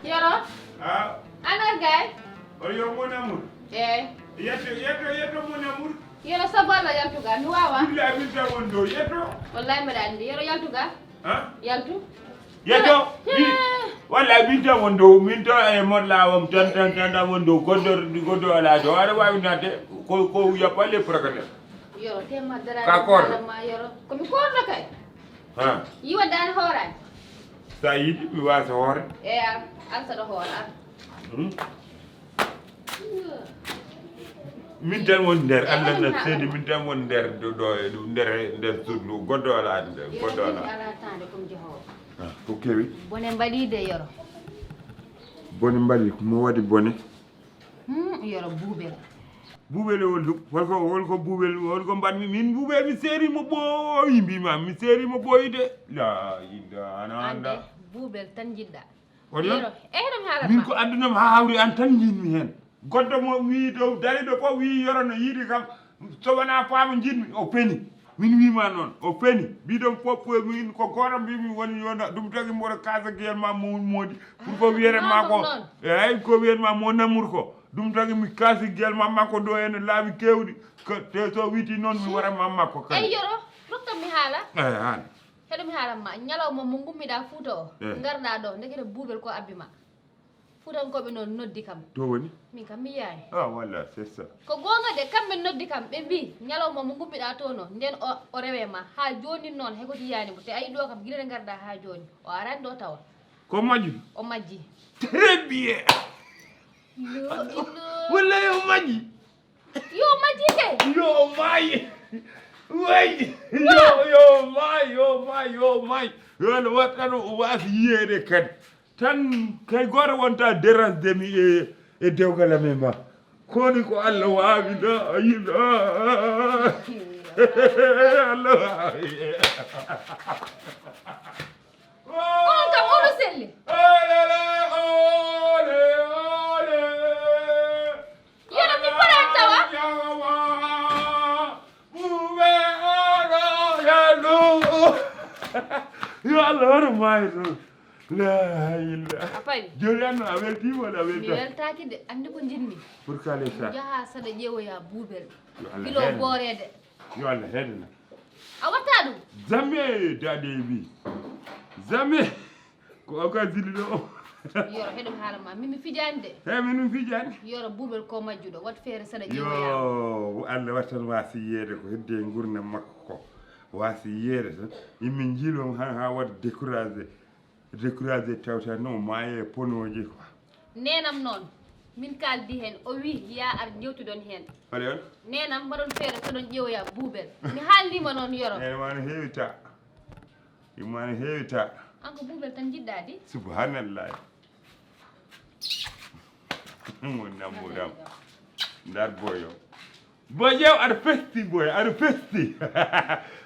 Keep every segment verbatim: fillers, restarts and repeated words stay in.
Yoro. Ah. Anar gay. O yo mon amour. Eh. Yetto, yetto, yetto mon amour. Yoro sabala yaltuga mi wawa. Billahi min tan won do yetto. Wallahi mbeɗa andi yoro yaltuga. Ha? Yaltu. Yetto. Wallahi min tan won do min tan e mon lawam tan tan tan tan won do goddo goddo ala do ara wawi nate ko ko ya palle prakane. Yoro tema dara. Ka kor. Ma yoro. Ko mi kordo kay. Ha. Yiwa dan horan. Sa yiɗi mi wasa hoore. E an an saɗa hoore an. Hmm? Min tan woni nder allah na seedi min tan woni nder ɗo e ɗum nder nder sudlu goddo ala nder goddo ala. Ala tande kom jehowo. Ah, ko kewi. Bone mbaɗi de yoro. Bone mbaɗi mo waɗi bone. Hmm, yoro buubel. Buubel e holɗum holko holko buubel holko mbaɗmi min buubel mi seeri mo ɓooyi mbima mi seeri mo ɓooyi de la illa ana anda. Buubel tan jiɗɗa. Oɗon? Yero, e heɗo mi haalata min ma. Ko addunam ha hawri an tan jinmi hen. Goddo mo wi dow dariɗo fof wi yoro no yiɗi kam so wona faama jinmi o feni. Min wima noon o feni mbiɗon fof min ko goto mbimi woni yo ɗum tagi mboɗo kasa giyal ma mo moodi pour ko wiyete ma ko. Eyyi ko wiyete ma mo namour ko ɗum tagi mi kasi giyal ma makko ɗo ene laabi kewɗi. Te so witi noon mi wara ma makko kadi. Eyyi yoro rokkam mi haala. Eyyi haala. Heɗo mi haalan ma ñalawma mo ngummiɗa fuuta o. Eh. Ngarɗa ɗo ndekete buubel ko abbi ma. Fuutankooɓe noon noddi kam. To woni? Min kam mi yiyaani. Ah walla c'est ça. Ko goonga de kamɓe noddi kam ɓe mbi ñalawma mo ngummiɗa to no nden o, o rewe ma ha jooni noon hekoti yiyaani mo te ayi ɗo kam gila nde ngarɗa ha jooni o arani ɗo tawa. Ko majjuɗo? O majji. Très bien. Wallay o majji. Yo majji kay. Yo maayi. Way. Yo yo maayi yo maayi yo maayi. Yo no wattano o waasi yiyeede kadi. Tan kay gooto wonta dérangé mi e e dewgal am e ma. Koni ko Allah waawi la ilaha Allah waawi. On kam oɗo selli. Yoro mi faran tawa. Yo Allah hoto maayi toon. La illa. A fayi. Joni anno a weltima walla a welta? Mi weltaki de andi ko jinmi. Pour kale sa. Jaha saɗa ƴeewoya buubel. Bilo booreede. Yo Allah heedana. A watta ɗum? Jamais dade wi jamais. Ko o ka jilli ɗo. Yoro heɗum haala ma min mi fijani de. He min mi fijani. Yoro buubel ko majjuɗo wat feere saɗa ƴeewoya. Yo Allah wattan wasi yeede ko hedde gurdam makko ko wasi yeede tan. Yimmin jiilom han ha waɗa découragé. Découragé tawta no maaye ponooje quoi. Nenam noon min kaldi heen o wi ya ar jewtidon heen. Holi on? Nenam mbaɗon feere soɗon ƴeewoya buubel mi haalnima noon yoro. Nene ma no heewi ta. Yumma no heewi ta. An ko buubel tan jiɗɗa di. Subhanallah. Mo nambuɗam. Ndar boyo. Boy ƴeew aɗa festi boy aɗa festi.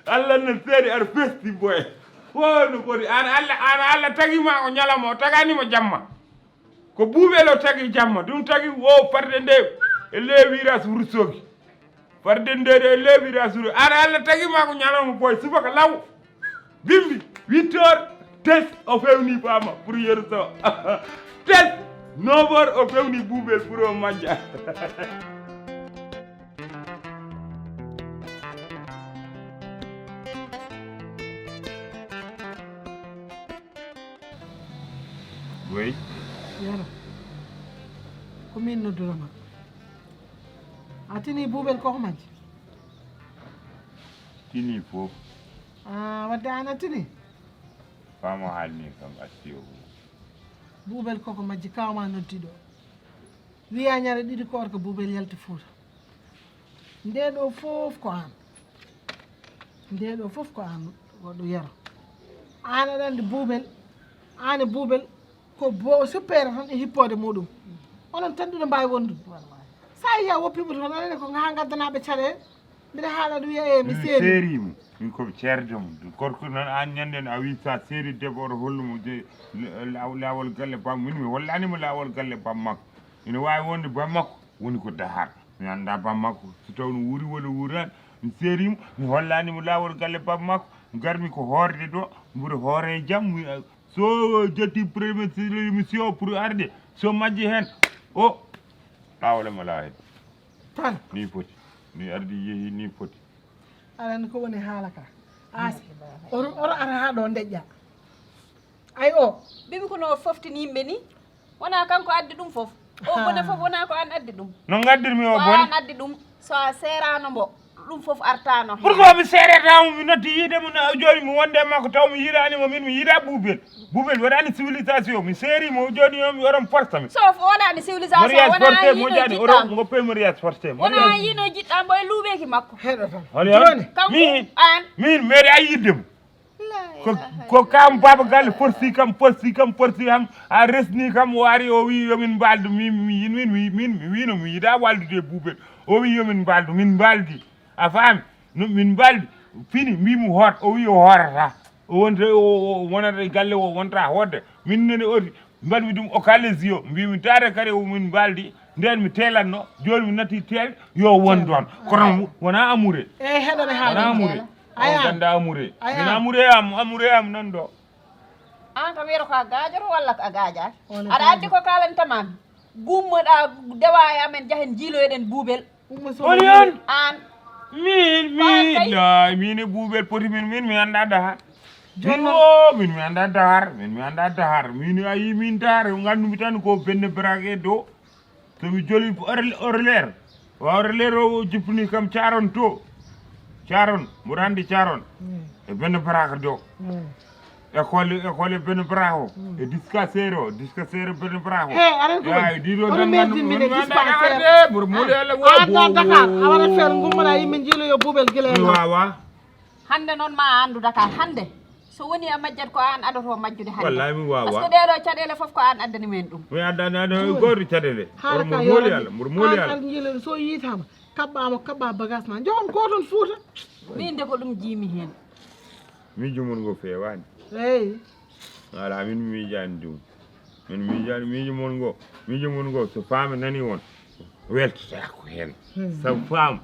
Allah no seedi aɗa festi boy. Wo no foti an allah an allah tagima o ñalawma o taganima jamma. Ko buuɓel o tagi jamma ɗum tagi wo farde nde e le virage wursogi. Farde nde e le virage wuro an allah tagima ko ñalawma boy subaka law. Bimbi huit heures test o fewni bama pour yeru so test neuf heures o fewni buubel pour o majja. Wey. Yero. Ko min nodduroma. A tini buubel koko majji? Tini fof. Ah, wadde an a tini? Famo haalni kam atti o. Buubel koko majji kawma noddi ɗo. Wiya ñande ɗiɗi koor ko buubel yalti fuuta. Nde ɗo fof ko an. Nde ɗo fof ko an waɗu yero. An aɗa andi buubel. An e buubel ko bo suppere tan e hippode muɗum. Onon tan ɗiɗo mbawi wondude. Sa yiya woppiɓe toon aɗa ko ha gaddanaɓe caɗele. Mbiɗa haala ɗum wiya e mi seeri. Seerimo min komi ceerdo mum gorko noon an ñanden a wi sa seeri debbo oto hollumo je lawol galle bam min mi hollanimo lawol galle bam makko. Ina wawi wonde bam makko woni ko dahar mi anda bam makko so taw no wuuri walla wuurani. Mi seerimo mi hollanimo lawol galle bam makko garmi ko hoorde ɗo mboɗo hoore e jam. So jetti premier ministre émission pour arde, so majji hen, o ɗawle mala hen. Tan. Ni foti. Ni ardi yehi ni foti. Aɗa anndi ko woni haala ka? Aasi. Oto oto ara haa ɗo ndeƴƴa. Ay o. Bibi ko no foftini yimɓe ni. Wona kanko addi ɗum fof. O bone fof wona ko an addi ɗum. No ngaddirmi o bone? An addi ɗum. So a seerano mbo, ɗum fof artano hen. Pourquoi mi seerata mo, mi notti yiide mo, na o jooni mi wonde e makko taw mi yiidaani mo, min mi yiida Buubel. Buubel waɗaani civilisation, mi seeri mo, o jooni o mi oɗon porta mi. So waɗaani civilisation, mariage wona forcé yiino moƴƴaani, o jiɗɗa. Ro- ngoppe mariage forcé. Wona yiino jiɗɗa mbo e luuɓeeki makko. Heɗo tan. Holi on? Jooni. Kanko, min, an. Min meeɗa yiɗde mo. Ko, ko kam baba galle forsi kam, forsi kam, forsi kam, a resni kam, o ari o wi yomin mbaldu, min, min, min, min, min mi wino mi yiɗa waldude e Buubel. O wi yomin mbaldu, min mbaldi. A faami? No, min mbaldi. Fini, mbimi hoot, o wi o hoorata. O wonta, o, o wonata e galle o, wonta hoodde. Min nene oti, mbaɗmi ɗum occasion, mbimi taata kadi o min mbaldi. Nden mi teelatno, jooni mi natti teel, yo won ɗon. Kono wona amoureux. Eyi, heɗoɓe haala. Wona amoureux. Aya. On ganda amoureux. Aya. Min amoureux am, amoureux am nan ɗo. An kam wiyata ko a gaajoto walla ko a gaajaaki? Aɗa anndi ko kaalantama mi. Gummoɗa dewa e amen jahen jiiloyoɗen Buubel. Umma Sow. Holi on? An. Min, min, kay. Lay, min e Buubel poti min, min mi annda dahar. Min o, min mi annda dahar, min mi annda dahar. Min a yi min dahar, o nganndu mi tan ko benne brake dow. So mi joli Orl-, Orleer, wa Orleer o jippini kam Caron to. Caron, mboɗo anndi Caron. Mm. E Bene Baraka do. Mm. École, école e Bene Baraka o. Mm. E Diska Seero, Diska Seero Bene Baraka o. He, aɗa anndi ko woni? Eyi, ɗiɗo tan merdi nganndu-, min e Diska Seero. Mboɗo mooli Allah, wo, an wo, ɗa Dakar, a waɗat feere ngummoɗa yimɓe njiilo yo Buubel gila e ma. Wawa. Hannde noon ma a anndu Dakar. Hannde, so woni a majjat ko aan adoto majjude hannde. Wallahi, mi waawaa. Parce que ɗee ɗoo caɗeele fof ko aan addani men ɗum. Mi addani gooto caɗeele. Haala ka yoorani. Mboɗo mooli Allah, mboɗo mooli Allah. Aan njiilen so yiitaama, kaɓɓaama, kaɓɓa bagage ma. Njohon ko toon Fuuta. Miin de ko ɗum njiimi heen. Miijo mon ngo feewaani. Eey. Alaa, min mi miijaani ɗum. Min miijaani miijo mon ngo. Miijo mon ngo, so faama nani on, weltataako heen. Hmm. Sabu faama.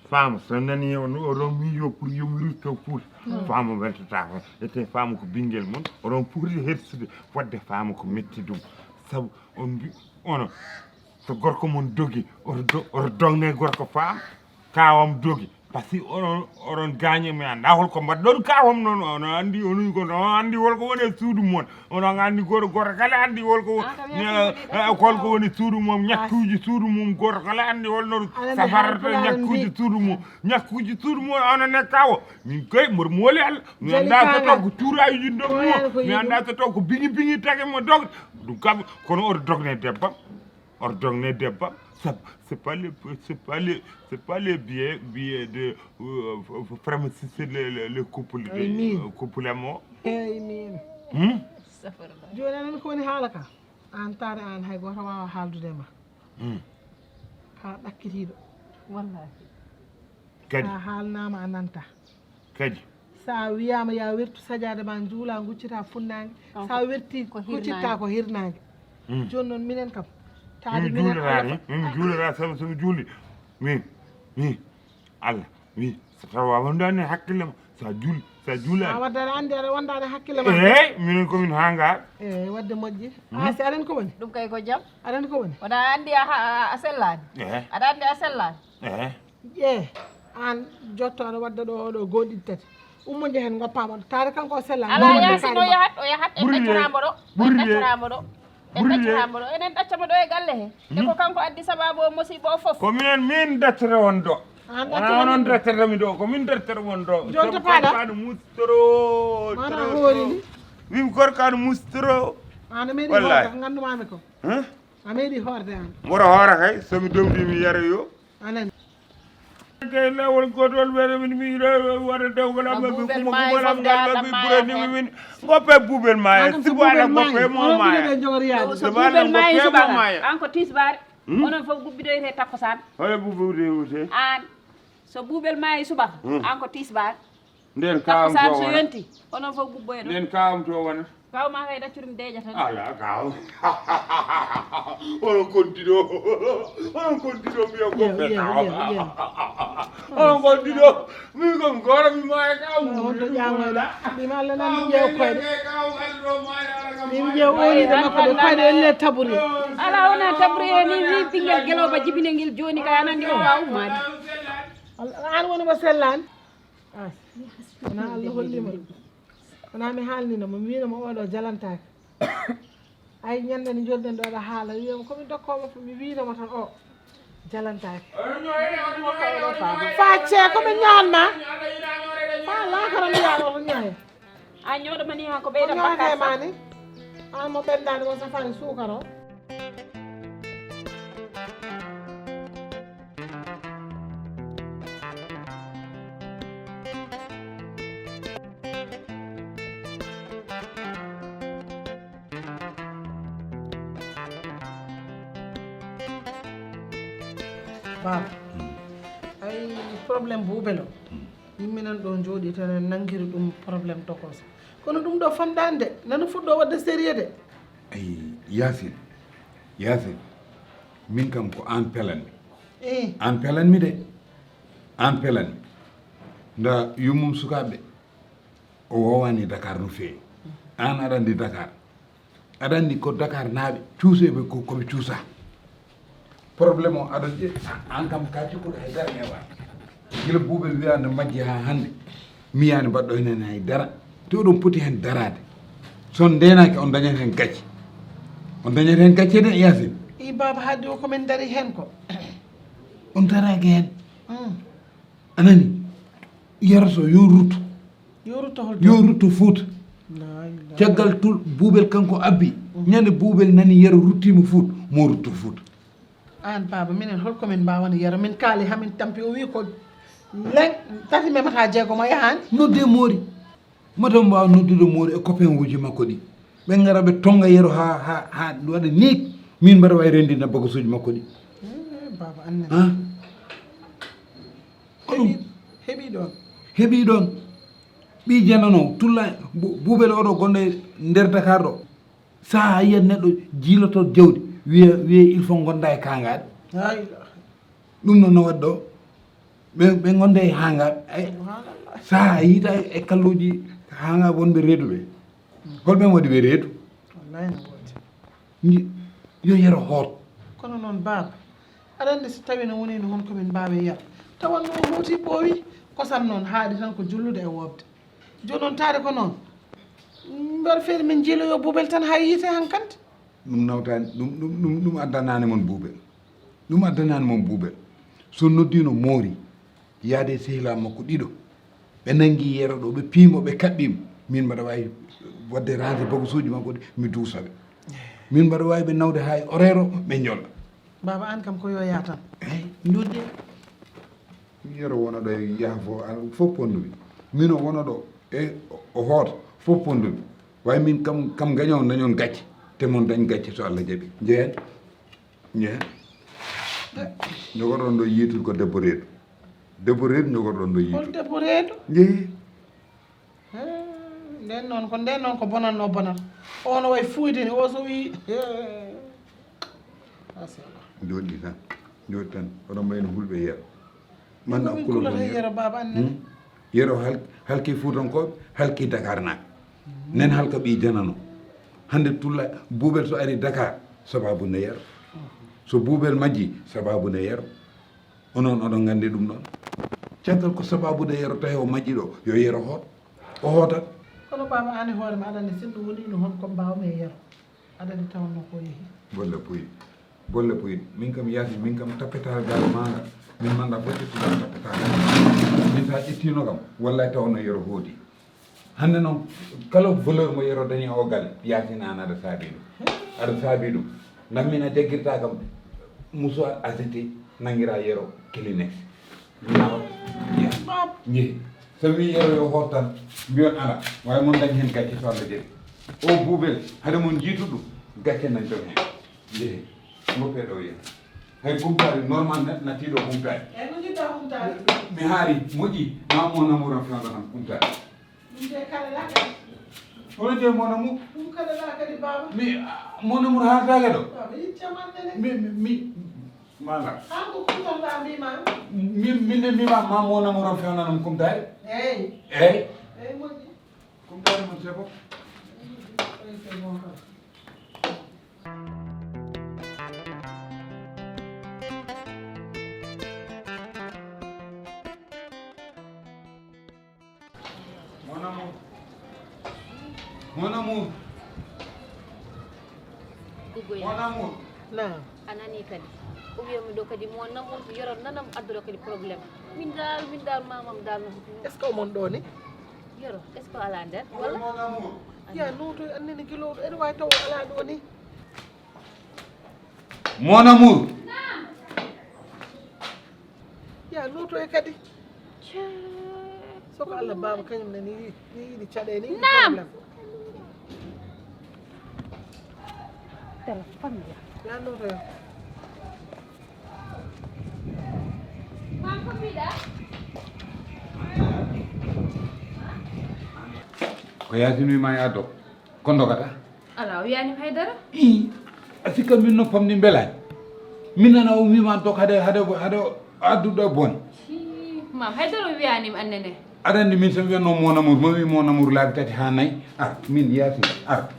Faama, so nani on, oɗon miijo pour yomiru taw Fuuta. Hmm. Faama weltata ko. Ete faama ko ɓinngel mon, oɗon poti hersude, fodde faama ko metti ɗum. Sabu on mbi-, onon, so gorko mon dogi, oto do-, oto dogne gorko faama, kaawam dogi. Parce que oɗon, oɗon gaañi, mi annda holko mbaɗɗon kaawam noon, onon anndi, onon ko, onon anndi holko woni e suudu mon. Onon anndi gooto, gooto kala anndi holko, ah, kam ne, yaa, eh, holko woni suudu mum, ñakkuuji suudu mum, gooto kala anndi holno safarata ñakkuuji suudu mum. Ñakkuuji suudu mum, onon ne kawo. Min koy, mboɗo mooli Allah. Mi annda so taw ko cuuraaji ɗum ɗon mo. Mi annda so taw ko biŋi biŋi tagi mo dog. Ɗum kam, kono oto dogne debbam. Oto dogne debbam. C'est, c'est pas les, c'est pas les, c'est pas les billets, billets de, euh, pharmacie, c'est le, le, le couple de, euh, couple amour. Eyi, min. Hmm? Jooni aɗa anndi ko woni haala ka? Aan Taare, aan hay gooto waawaa haaldude e ma. Hmm. Ka ɗakkitiiɗo. Wallahi. Kadi. Sa haalnaama a nanta. Kadi. Sa wiyaama ya wertu sajaade ma njuula nguccita funnaange. Sa werti ko kuccitta hirnaange. Ko hirnaange. Hmm. Jooni noon minen kam. Taade min minen juulata Allah ni, min juulata sabu so mi juuli. Min, min. Allah, wi, so tawa a wondaani e hakkille ma, so a juul-, so a juulaani. A wadde aɗa anndi aɗa wondaani e hakkille ma. Eey, minen ko min haa ngaar. Eey, wadde moƴƴi. Hmm? A si aɗa anndi ko woni? Ɗum kay ko jam. Aɗa anndi ko woni? Wona a anndi a ha-, a sellaani. Eey. Aɗa anndi a sellaani. Eey. Ƴee, aan jotto aɗa wadda ɗo oɗo gooɗiɗi tati. Ummo njehen ngoppaama ɗo. Taade kanko o sellaani. Alaa, Yaasin o yahat, o yahat, en ɗaccataa mo ɗo. En ɗaccataa mo ɗo. En ɗaccataa mo ɗo, enen ɗacca mo ɗo e galle he. Te ko kanko addi sabaabu o musiiba o fof. Ko minen min daccata on ɗo. Wonaa onon daccata mi ɗo, ko min daccata on ɗo. Jooni to paaɗa? Gorkaano mustoro. Mana hoori ni. Min gorkaano mustoro. Ana meeɗi hoorde ko nganndumaami ko. Huh? A meeɗi hoorde an. Mboɗo hoora kay, so mi domɗii mi yara yo. Anan. Kay lawol gotol were min mi yiɗo wara dewgal am. Ba ɓe Buubel kuma maayi kuma fof lam de ngal a ɓe ɓe ɓurani mi min. Ngoppe Buubel maaya. Sibu ala ngoppe mo maaya. So Buubel maayi subaka, an ko tisbaar. Hmm? Onon fof gubbidoyte takkusaan. Hola Buubel de wute. An, so Buubel maayi subaka, hmm, an ko tisbaar. Nden kaawam to wona. Takkusaan so yonti, onon fof gubboyɗo. Nden kaawam to wona. Kaw ma kay ɗaccude mi deeƴa tan. Ala kaw. Onon konti ɗo. Onon konti ɗo mbiya goppe kaw. On ko ɗiɗo, min ko goto mi maaya ka on. On to ƴaama la. Bi ma la nan ƴeew koyɗe. Min ƴeew woni de makko de koyɗe elle taburi. Ala wona tabri e ni wi ɓinngel gelooba jibinel ngel jooni kay anandi o waaw ummaade. An woni mo sellaan. Wona Allah hollima. Wona mi haalnino mo mi wino mo oɗo jalantaake. Ay ñande nde jolɗen ɗo aɗa haala wiyamo komi dokkoma mi wino mo tan o jalantaake. Facce komi ñaanma fa lakara mbiyaɗo to ñaaya. A ñooɗo mani ha ko ɓeyda bakka mani. An mo ɓendani mo safari suukaro. Baba, ay problème buubelo. Yimɓe nan ɗo jooɗi tan en nangiri ɗum problème tokoso. Kono ɗum ɗo famɗani de nana fuɗɗo wadde sérieux de. Ay, Yaasin, Yaasin, min kam ko aan pelanmi. An pelanmi de. An pelanmi. Nda yummum sukaaɓe o wowani Dakar no feewi. An aɗa andi Dakar. Aɗa andi ko Dakar naaɓe cuuseɓe ko koɓe cuusa. Problème o aɗa an kam ka cikkuɗo hay dara hewa. Gila buuɓel wiya no majji ha hande. Mi yani mbaɗɗo henen hay dara. Te oɗon poti hen darade. So on ndenaki on dañat hen gacce. On dañat hen gacce de Yaasin. I baba haade o komin dari hen ko. On daraki hen. Anani. Yaraso yo rutto. Yo rutto hol to? Yo rutto Fuuta. Caggal tul buubel kanko abbi. Ñande buubel nani yero ruttima Fuuta mo rutto Fuuta. An baba minen hol komin mbawani yero min kaali hamin tampi o wi ko leng tati memata jeego mo yahani. Nodde moori. Mata mbawa noddude moori e copain uji makko ɗi. Ɓe ngara ɓe tonga yero ha ha ha waɗa nik. Min mbaɗa wawi rendina bagasuji makko ɗi. Baba anne. Heɓi ɗon. Heɓi ɗon. Ɓi janano tulla buubel oɗo gonɗo e nder Dakar ɗo. Saha yiyat neɗɗo jiiloto jawdi wiya wiya il faut gonda e kangaɗe. Ɗum noon no waɗi ɗo ɓe ɓe gonde e hangaɓe. Saha yiita e kalluji hanga wonɓe reeduɓe. Holɓe waɗi ɓe reedu? Yo yero hoot. Kono noon baaba, aɗa anndi so tawii no wonii no honko min mbaawi yar, tawanno o hooti ɓooyi, kosam noon haaɗi tan ko jullude e woopde. Jooni noon taade ko noon, mbeɗa feeri min njiiloyoo buubel tan haa yiite hankante. Ɗum nawtaani, ɗum ɗum ɗum ɗum addanaani mon buubel. Ɗum addanaani mon buubel. So noddiino moori, yaade e sehilaaɓe makko ɗiɗo. Ɓe nanngi yero ɗo, ɓe piimo, ɓe kaɓɓiimo. Min mbaɗa waawi waɗde ranger bagasuuji makko ɗi, mi duusa ɓe. Min mbaɗa waawi ɓe nawde haa e horaire o, ɓe njolla. Baaba, aan kam ko yo yaa tan. Eey, njoɗde. Yero wona ɗo e yaha fof, aan fof ponndu-mi. Mino wona ɗo e o hoota, fof ponndu-mi. Way min kam, kam gaño on dañon gacce, te mon dañ gacce so Allah jaɓi. Njehen. Njehen. Jogoɗon ɗo yiitu ko debbo reedu. Debbo reedu jogoɗon ɗo yiitu. Hol debbo reedu? Njehen. Nden noon ko nden noon ko bonatno bonata. O no way fuuyde ni o so wi. Jooɗi tan. Jooɗi tan. Oɗon mbayno hulɓe yeeɗo. Manna kulol yero baba annene. Yero halki fuutankooɓe, halki Dakar naaɓe. Nen halka ɓii janano. Hannde tulla buubel so ari Dakar sababu ne yero. So buubel majji sababu ne yero. Onon oɗon nganndi ɗum ɗon. Caggal ko sababu ne yero tawi o majji ɗo yo yero hoot. O hootat. Kono baba aan e hoore ma aɗa anndi sinno woni no hon ko mbawmi e yero. Aɗa anndi tawanno ko yehi. Bolle puy. Bolle puy. Min kam yaasi min kam tappetaare galle maa ngal. Min mannda fof ƴettude am tappetaare. Min so a ƴettiino kam wallay tawanno yero hoodi. Hannde noon kala valeur mo yero dañi o galle yaasi aan aɗa saabi ɗum. Aɗa saabi ɗum. Ngam min a jaggirta kam musuwaar A C T nanngira yero Kleenex. Njehi. So wii yero yo hoot tan mbiyon alaa. Waawi mon dañ heen gacce so Allah jaɓi. O buubel hade mon njiitu ɗum gacce nañton heen. Njehi. Ngoppee ɗo yero. Hay kumtaari normal neɗɗo nattiiɗo kumtaari. Mi haari moƴƴi ma mo namuran fewndo tan kumtaari. Hono je mon amour? Mi mon amour haataake ɗo. Mi mi Mala. Haa ko kumtan ɗa mbima? Min, min ne mbima ma mo namoro fewnanam kumtari? Eyi. Eyi. Eyi, moƴƴi. Kumtari mon c'est bon. Eyi, c'est bon. Mon amour. Mon amour. Gogo, mon amour. Naam. A nani kadi. O wiya mi ɗo kadi mon amour, Yoro nanam adduɗo kadi problème. Min dal, min dal mamam dal no. Est-ce que omon ɗo ni? Yoro, est-ce que ala nder? Wala? Mon amour. Ya, noto annene gilo, ene wawi taw ala ɗo ni. Mon amour. Ya, noto e kadi. Soko Allah, baba kañum ne ni, ni yiɗi caɗe, ni yiɗi. Naam. Problème. Téléphone ya. Ya, noto e. Mam, ko mbiɗa? Ko Yaasin wi ma ya dog. Ko dogata? Ala, o wiyanima haydara. I, a sikka min noppam ni mbelani. Min nana o wima dog hade, hade, hade adduɗo bone. Hi, mam, haydara o wiyanima annene. Aɗa andi min so wiyatno mon amour, ma wi mon amour laabi tati ha nayi. Ar, min Yaasin, ar.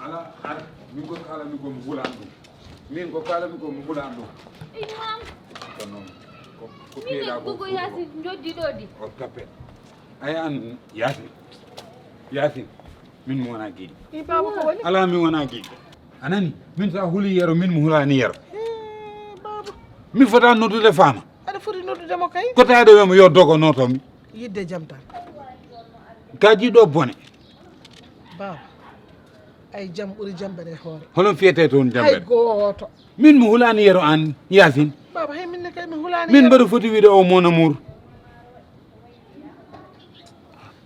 Ala, ar, min ko kala mi ko mi hulan ɗum. Min ko kala mi ko mi hulan ɗum. Ey, mam. Ko noon. Ko, ko min piyeɗa ko, gogo ko, Yaasin joddi ɗo di. O tappet. Ay an Yaasin. Yaasin. Min mi wona giɗo. I baba ko woni? Ala mi wona giɗo. A nani? Min sa huli Yero, min mi hulani Yero. Eh, baba. Mi fota noddude fama. Aɗa foti noddude mo kay. Ko taade wemo yo dogo noto mi. Yidde jam tan. Ka jiɗo bone. Baba. Ay jam ɓuri jambere e hoore. Hono fiyete toon jambere? Hay gooto. Min mi hulani Yero an, Yaasin. Baba, hay min ne kay mi hulani Yero. Min mbaɗa foti wiide o mon amour.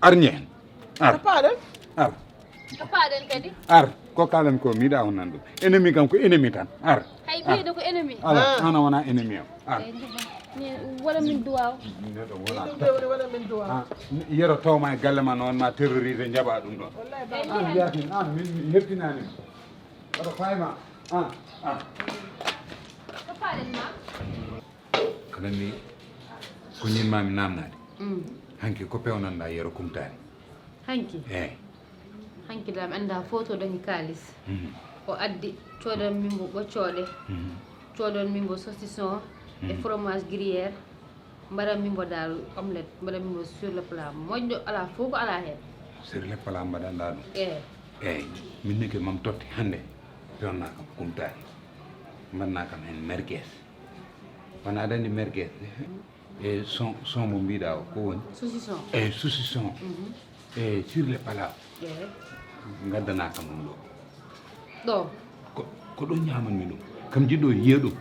Ar ñeen. Ar. Ko paɗon? Ar. Ko paɗen kadi? Ar. Ko kalan ko miɗa on nan ɗum. Ennemi kam ko ennemi tan. Ar. Hay biyeɗo ko ennemi. Ala, ah, ana wona ennemi am. Ar. Eyyi, jubba. Ni wala min duwaw. Neɗɗo wona. Ɗum ɓe woni wala min duwaw. Ah, Yero tawma e galle ma noon ma terroriste jaɓa ɗum ɗon. Wallahi baba. An Yaasin, an min mi heptinani ma. Oto fayma. Ah, ah. Ko paɗen ma? Aɗa anndi ko ñinnmaami naamnaade? Mm. Hanki ko peewnanɗaa Yero Kumtaari? Hanki? Eey. Hanki daa mi anndaa fof to dañi kaalis. Mhm. O addi, coodanmi mbo ɓoccooɗe, mhm, coodanmi mbo saucisson e, mhm, fromage gruyère, mbaɗanmi mbo daal omelette, mbaɗanmi mbo sur le plat. Moƴƴo, alaa fof ko alaa heen. Sur le plat mbaɗanɗaa ɗum? Eey. Eey, min ne ke mam totti hannde, peewnanaa kam Kumtaari. Mbaɗanaa kam heen merguez. Wona aɗa anndi merguez? E son, son mo mbiɗa o, ko woni? Saucisson. E saucisson. Mhm. E sur le plat. Eey. Ngaddanaa kam ɗum ɗo. Ɗo? Ko, ko ɗo ñaamanmi ɗum. Kam jiɗɗo yiya ɗum.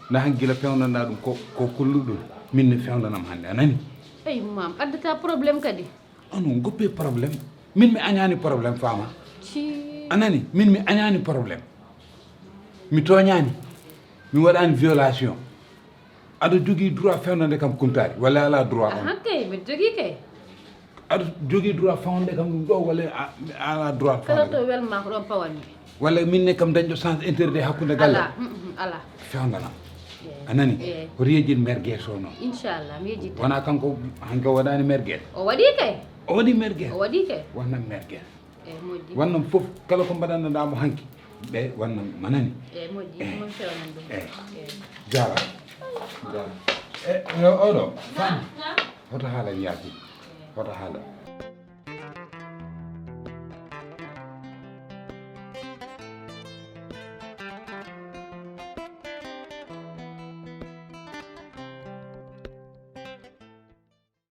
Nda han gila peewnanɗaa ɗum ko, ko kulluɗum. Min ne feewnanam hannde. A nani? Eey, mam, addata problème kadi. Ano, goppe problème. Min mi añaani problème, faama. Ci. A nani? Min mi añaani problème. Mi tooñaani. Mi waɗaani violation. Aɗa jogii droit fewnande kam Kumtaari, walla alaa droit on? Ahan kay, mbeɗa jogii kay. Aɗa jogii droit fewnande kam ɗum ɗo, walla a, a alaa droit fewnande kam? Kala to welma ko ɗon pawanmi. Walla min ne kam dañɗo sens interdit hakkunde galle? Alaa, mm, mm, alaa. Fewndanam. Eey. A nani? Eey. Hoto yejjit merguez o noon. Inchallah, mi yejjittan. Wona kanko, hanki o waɗaani merguez? O waɗii kay. O waɗii merguez? O waɗii kay. Wonam merguez. Eey, moƴƴi. Wonnam fof, kala ko mbaɗannoɗaa mo hanki, ɓe wonnam manani. Eey, moƴƴi, eey, mon fewnan ɗum. Eey. Eey. Jaaraama. Jaaraama. E, e, oɗo, naam, faami? Naam. Hoto haalan Yaasin. Eey. Hoto haalan.